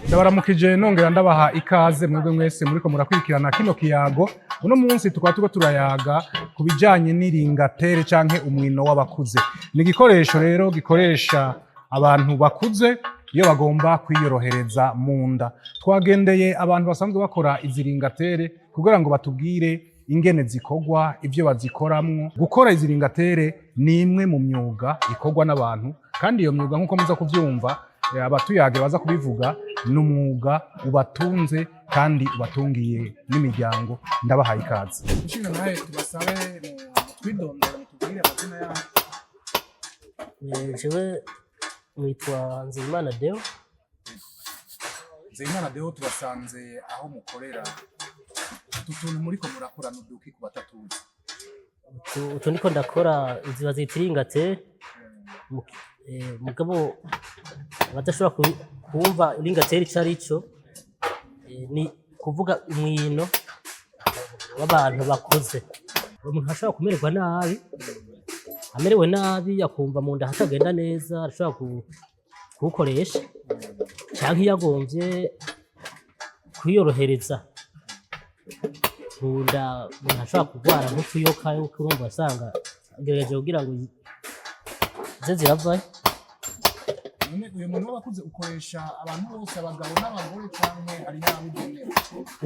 Ndabaramukije, nongera ndabaha ikaze mwebwe mwese muriko murakurikirana kino kiyago. Uno munsi tukaba turiko turayaga ku bijanye n'iringatere canke umwino w'abakuze. Ni igikoresho rero gikoresha abantu bakuze iyo bagomba kwiyorohereza mu nda. Twagendeye abantu basanzwe bakora izi ringatere kugira ngo batubwire ingene zikorwa, ivyo bazikoramwo. Gukora izi ringatere ni imwe mu myuga ikorwa n'abantu, kandi iyo myuga, nk'uko muza kuvyumva, abatuyage baza kubivuga, ni umwuga ubatunze kandi ubatungiye n'imiryango. Ndabahaye ikaze. Nshinga nawe, tubasabe twidondora, mutubwire amazina yanyu. Jewe nitwa Nzeyimana Deo. Nzeyimana Deo, tubasanze aho mukorera. Utu tuntu muriko murakora n'uduki ku batatuzi? Utu ndiko ndakora, izi bazita iringatere. Mugabo abadashobora kumva iringatere ico ari cyo, ni kuvuga umwino w'abantu bakuze. Umuntu ashobora kumererwa nabi, amerewe nabi akumva mu nda hatagenda neza, arashobora kuwukoresha, canke iyo agomvye kwiyorohereza mu nda. Umuntu ashobora kurwara nk'utuyoka, yuko urumva asanga agerageje kugira ngo zize ziravayo. None uyu muntu w'abakuze ukoresha abantu bose, abagabo n'abagore, canke hari n'abigenewe?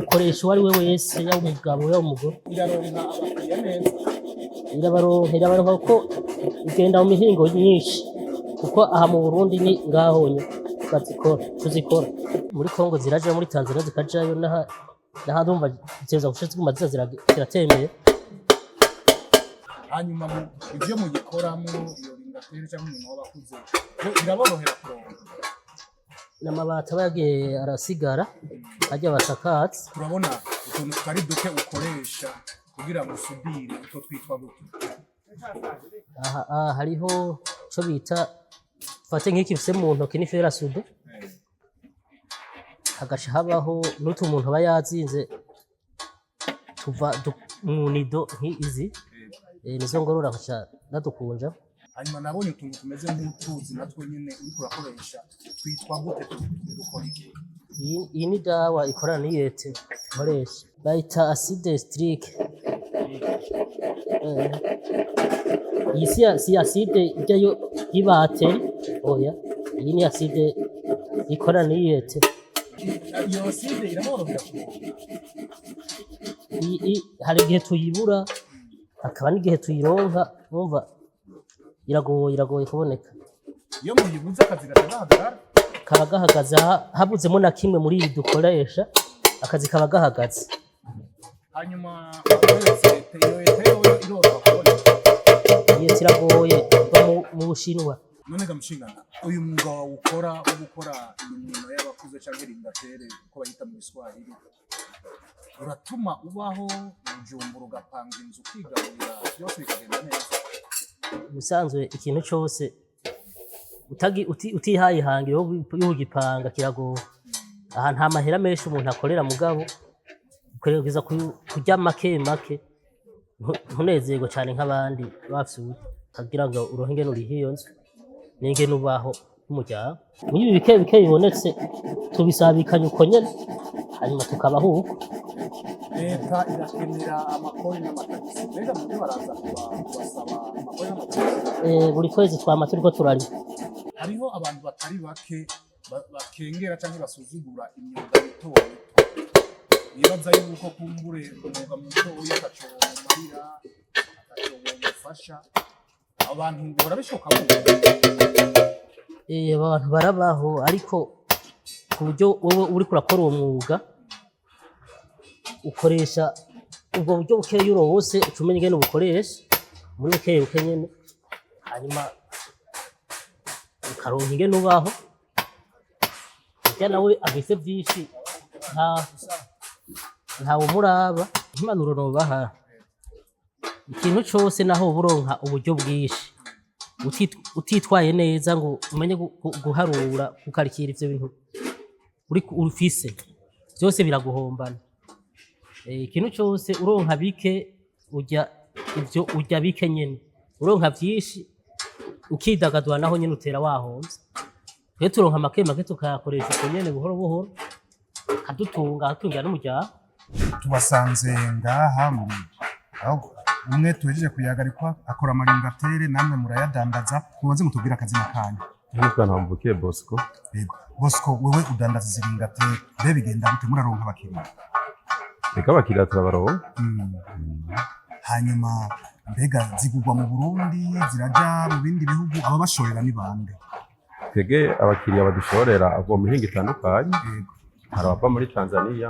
Ukoresha uwo ari we wese, yaba umugabo, yaba umugore. Iraronka abakiriya neza? Irabaronka, irabaronka, kuko igenda mu mihingo myinshi, kuko aha mu Burundi ni ngaho nyene bazikora, tuzikora. Muri Kongo zirajayo, muri Tanzania zikajayo, n'ahandi. Urumva ziteza guca ziguma ziza ziratembera. Hanyuma mu ivyo muyikoramo, iyo ringatere cyangwa umuntu w'abakuze, yo iraborohera kuronka? N'amabati aba yagiye arasigara arya basakatse. Turabona utuntu tutari duke ukoresha kugira ngo usudire. Utwo twitwa gute? Aha hariho ico bita, fate nk'iki mfise mu ntoki, ni fer à souder. Hagaca habaho n'utu umuntu aba yazinze tuva mu nido nk'izi, nizo ngorora nkaca ndadukunja. Hanyuma nabonye utuntu tumeze nk'utuzi natwo nyene uriko urakoresha, twitwa gute? Dukora iki? Iyi ni dawa ikorana n'iyete nkoresha, bayita acide citrique. Iyi si acide ijya yo y'ibateri, oya, iyi ni acide ikorana n'iyete. Iyo acide iraborohera kuronka? Hari igihe tuyibura, hakaba n'igihe tuyironka. Urumva iragoye, iragoye kuboneka. Iyo muyibuze akazi gaca gahagarara? Kaba gahagaze. Habuzemo na kimwe muri ibi dukoresha, akazi kaba gahagaze. Hanyuma uretse iyo ete, yoyo iroroha kuboneka? Iyo iragoye, iva mu Bushinwa. None ga mushingana, uyu mwuga wawe ukora wo gukora imirimo y'abakuze cyangwa ringatere uko bayita mu Giswahili, uratuma ubaho Bujumbura, ugapanga inzu, ukigaburira, byose bikagenda neza? Ubusanzwe ikintu cose utihaye ihangiro yo kugipanga kiragora. Aha nta mahera menshi umuntu akorera, mugabo ugerageza kurya make make, ntunezerwe cane nk'abandi bafise uburyo, kugira ngo uronke ingene uriha iyo nzu n'ingene ubaho n'umuryango. Muri ibi bike bike bibonetse tubisabikanya uko nyene, hanyuma tukabaho uko. Leta irakenera amakori n'amatagisi. Mbega mubyo baraza kubasaba amakori n'amatagisi? Buri kwezi twama turiko turarima. Hariho abantu batari bake bakengera cyangwa basuzugura imyuga mito mito, bibaza yuko kumbure umwuga mutoya ataco womumarira, ataco womufasha. Abantu bihora bishoboka bumva? Abantu barabaho, ariko ku buryo wowe uriko urakora uwo mwuga, ukoresha ubwo buryo bukeya uronse, uca umenya ingene ubukoresha muri buke buke nyene, hanyuma ukaronka ingene ubaho. Burya nawe afise vyinshi, ntawumuraba. Impanuro nobaha, ikintu cose naho woba uronka uburyo bwinshi, utitwaye neza ngo umenye guharura, gukarikira ivyo bintu ufise vyose, biraguhombana. Ikintu cose uronka bike, urya ivyo urya bike nyene; uronka vyinshi ukidagadura, naho nyene utera wahomvye. Twe turonka make make, tukayakoresha uko nyene buhoro buhoro, akadutunga, akadutungira n'umuryango. Tubasanze ngaha mu aho umwe tuhejeje kuyagarikwa akora amaringatere, namwe murayadandaza. Mubanze mutubwire akazina kanyu. Nitwa Ntamvukiye Bosco. Yego Bosco, wewe udandaza izi ringatere, mbe bigenda gute? Muraronka abakiriya? Reka, abakiriya turabaronka. Hanyuma mbega zigurwa mu Burundi, ziraja mu bindi bihugu? Ababashorera ni bande? Twebwe abakiriya badushorera ava mu mihingo itandukanye. Hari abava muri Tanzania,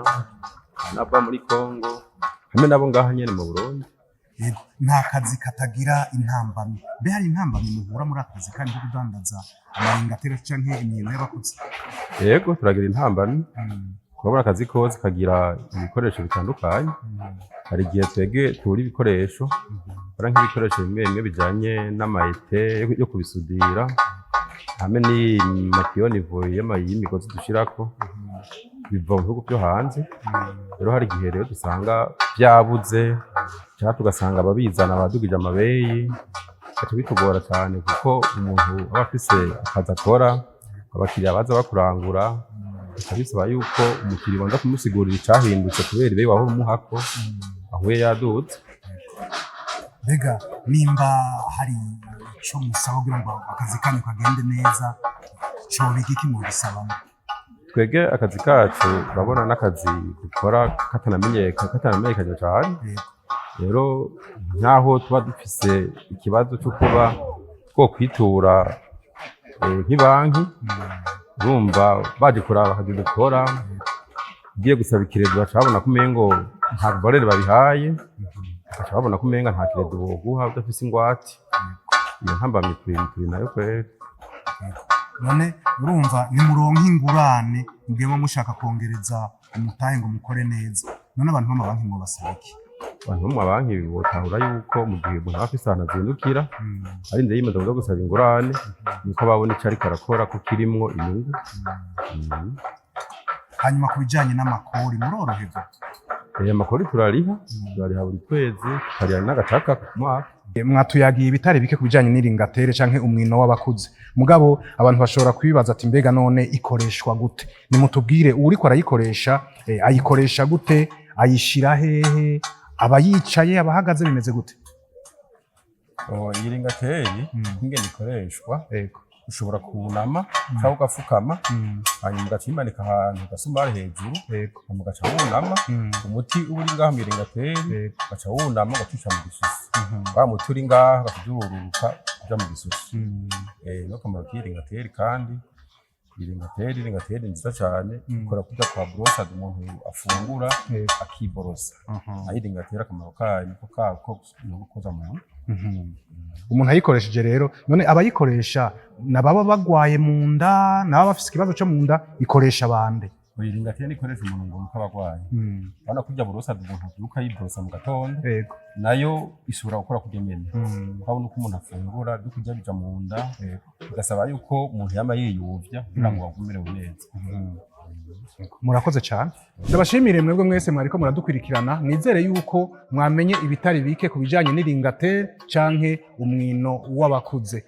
hari n'abava muri Congo, hamwe n'abo ngaha nyene mu Burundi. Yego, nta kazi katagira intambamyi. Mbe hari intambamyi muhura muri aka kazi kandi ko kudandaza amaringatere canke imyino y'abakuze? Yego, turagira intambamyi. Urabona, akazi kose kagira ibikoresho bitandukanye. Hari igihe twebwe tubura ibikoresho, bara nk'ibikoresho bimwe bimwe bijanye n'ama étain yo kubisudira, hamwe n'imapiyonivo y'imigozi dushirako, biva mu bihugu vyo hanze. Rero hari igihe rero dusanga vyabuze, canke tugasanga ababizana badugije amabeyi, bigaca bitugora cane, kuko umuntu aba afise akazi akora, abakiriya baza bakurangura, bica bisaba yuko umukiriya ubanza kumusigurira icahindutse kubera ibeyi wahora umuhako ahuye yaduze. Mbega nimba hari ico musaba kugira ngo akazi kanyu kagende neza, coba igiki mubisabamo? Twebwe akazi kacu, urabona, n'akazi dukora katanamenyekanye cane. Rero nk'aho tuba dufise ikibazo co kuba twokwitura nk'ibanki, urumva baje kuraba akazi dukora, ugiye gusaba i crédit, baca babona ko umengo nta valeur babihaye, baca babona ko umenga nta crédit boguha udafise ingwate. Iyo ntambamyi turi nayo kweri. None urumva nimuronka ingurane, mugema mushaka kongereza umutahe ngo mukore neza. None abantu b'amabanki mwobasaba iki? Abantu bo mu mabanki botahura yuko mu gihe umuntu aba afise ahantu azindukira, arinze yiyemeza kuja gusaba ingurane, nuko ababona ico ariko arakora ko kirimwo inyungu. Hanyuma ku bijanye n'amakori, muroroherwa? Amakori turariha, turariha buri kwezi, tukariha n'agacaka ku mwaka. Mwatuyagiye ibitari bike ku bijanye n'iringatere canke umwino w'abakuze, mugabo abantu bashobora kwibaza ati: "Mbega none ikoreshwa gute?" Nimutubwire, uwuriko arayikoresha ayikoresha gute? Ayishira hehe? Aba yicaye, aba ahagaze, bimeze gute? Oh, iyi ringateri ingene ikoreshwa, ushobora kunama cyangwa ugafukama, hanyuma ugaca uyimanika ahantu ugasumari hejuru, hanyuma ugaca wunama, umuti uba uri ngaha mw'iringateri, ugaca wunama ugacisha mu gisusu. Wa muti uri ngaha ugaca ururuka uja mu gisusu. No kamaro k'iyi ringateri. Kandi iyi ringateri nziza cyane, ikora kurya kwa brosse umuntu afungura akiborosa. Nayo iringateri akamaro kayo niko kako, no gukoza mu Umuntu ayikoresheje rero, none abayikoresha nababa bagwaye mu nda, nababa bafise ikibazo co mu nda? Ikoresha bande? Iyi ringateri ntikoresha umuntu ngo nuko aba agwaye. Urabona kurya brosse umuntu avyuka yiborosa mu gatondo, nayo ishobora gukora kurya nyene. Urabona uko umuntu afungura, ibyo kurya bija mu nda, bigasaba yuko umuntu yama yiyuvya kugira ngo agume amerewe neza. Murakoze cyane, ndabashimire mwebwe mwese mwariko muradukurikirana. Nizere yuko mwamenye ibitari bike ku bijanye n'iringatere canke umwino w'abakuze.